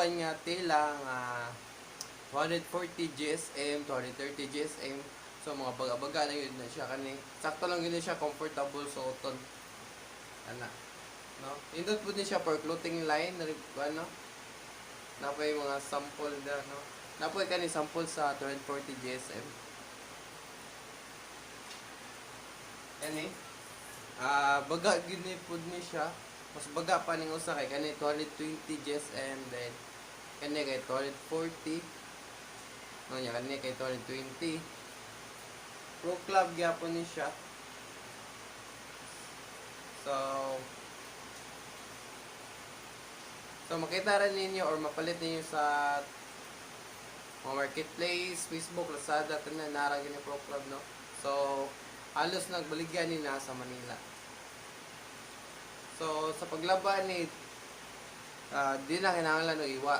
Nga tela nga 240 GSM, 230 GSM. So mga baga-baga na yun na siya kani. Sakto lang yun na siya, comfortable suoton. Ana. No? Indot po din siya for clothing line, ano? Napay mga sample na, no? Napay kani sample sa 240 GSM. Ani. Ah, baga gid ni pud ni siya. Mas baga pa ning usa kay kani 220 GSM, then kani kay 240. No nya kani kay 220. Pro Club gyapon ni siya. So makita rin ninyo or mapalit ninyo sa mga marketplace, Facebook, Lazada, tanan nara gini Pro Club, no. So halos nagbaligya ni na sa Manila. So sa paglaba ni di na kinahanglan og iwa.